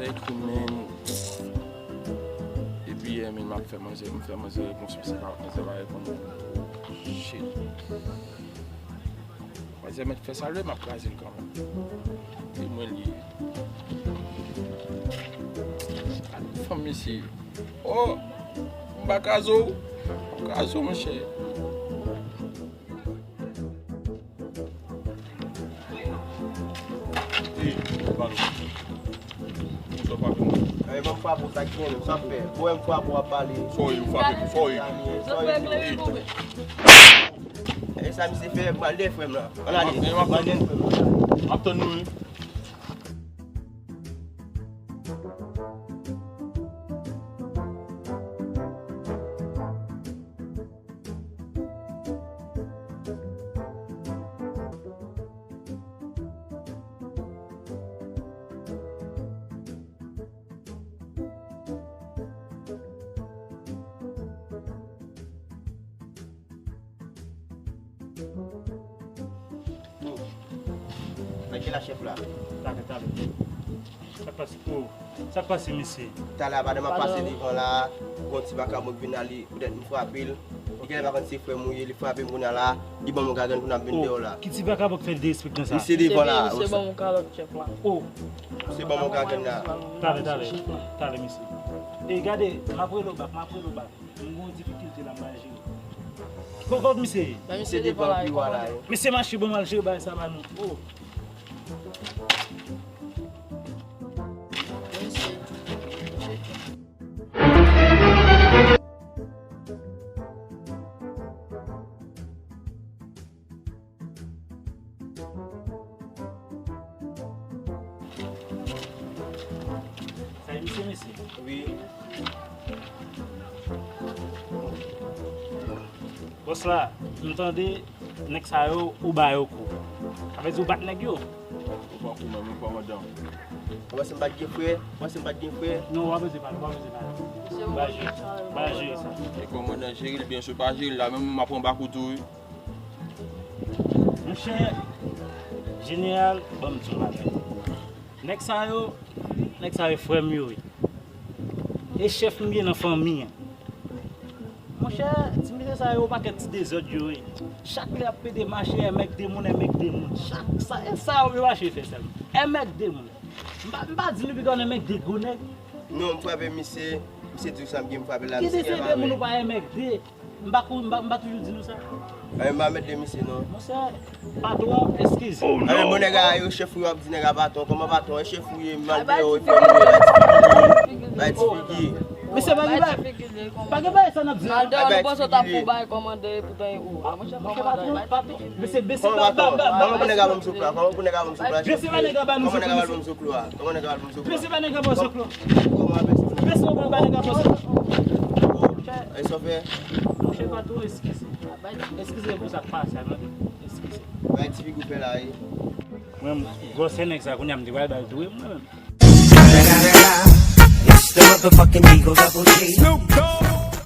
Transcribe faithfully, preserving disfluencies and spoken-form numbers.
Ekri, men. Epi, eh, men, m ap fè manzè, m fè manzè repons, se pa manzè pa reponn. Shit. Manzè mèt fè sa l vle, m ap kraze l kanmenm. E mwen li ye. Gade fanm mesye. Oh! M pa kraze w. M kraze w, monchè. Ey, Valo. Ou sot frape mwen. Ey, ban m frape w, sa k gen menm, sa w fè. Bò, m frape w, w ap pale. Sorry, ou frape m, sorry. Zòt regle wi pou mwen. E sa misye fè, m pral dèyè frè m la. Ann ale, m pral dèyè frè m la. M ap tann nou, wi. Nan ki la chèf la? Talè, talè. Sa k pase? Oh, sa k pase, mesye? Talè a, pandan m ap pase devan la, gon ti vakabon k vin ale, poutèt m frape l. Li genlè pa konn se frè m ou ye, li frape m kounye a la, li ban m yon gagàn pou n ap vin deyò la. Ki ti vakabon k fè derespektan sa? Misye devan la. Misye ban m yon kalòt, chèf la. Oh. Misye ban m yon gagàn la. Talè, talè. Talè, mesye. E gade, m ap rele w bak, m ap rele w bak. M gen yon difikilte la, m pral jere. Ki kote misye ye? Misye devan la, pi wa la, wi. Mesye mache, ban m al jere bagay sa ba nou. Oh. Sa e misye, mesye? Wi. Bòs la, m tande nèg sa yo, ou ba yo kou. Sa vle di ou bat nèg yo? Ou pa kou menm, ou pa madanm. Ou panse m pa t gen frè? Ou panse m pa t gen frè? Non, w pa bezwen pale, w pa bezwen pale. Ba jere, ba jere sa. E kòmandan jere l byen, si w pa jere l la, menm mwen m ap pran bak ou tou, wi. Monchè, jeneral, ban m di w yon bagay. Nèg sa yo, nèg sa yo frè m yo ye. E chèf m ye nan fanmi an. Monchè, ti mesye sa yo, pakèt ti dezòd yo ye. Chak lè y ap pede mache, enmègde moun, enmègde moun. Chak sa, e sa yo, yo mache fè sèlman. Enmègde moun. M pa, m pa di nou piga w nan enmègde gwo nèg. Non, m frape misye, misye di w sa m gen, m frape l la, misye gen mare. Ki deside moun ou pa enmègde? M pa kou, m pa, m pa toujou di nou sa? Ay, m pa mèt de misye, non. Monchè, patwon, eskize. Ay, bon, nèg a, yo, chèf ou yo ap di nèg a patwon. Kòman patwon? E chèf ou ye, m al deyò, e fè m bay ti figi. Bay ti figi. Mesye, pa gen bagay, pa gen bagay sa n ap di la. Al deyò, nou panse w t ap pou bay kòmande, epoutan e ou. A, monchè, patwon, patwon. Mesye, bese ba, ba, ba, ba. Kòman pou nèg a ban m sou pla? Kòman pou nèg a ban m sou pla? Bese ba nèg a ba nou sou pla, mesye. Kòman nèg a ban m sou pla? Kòman nèg a ban m sou pla? Bese ba nèg a ban sou pla. Kòman bese? Bese ba nèg a ban sou pla. E sa w fè? Monchè, patwon, eskize. Eskize pou sa k pase a, tande. Eskize. Bay ti figi w fè la, wi. Mwen, gwosè nèg sa, kounye a m te pral ba l tou, wi, mwen menm. It's the motherfucking Eagle Double G.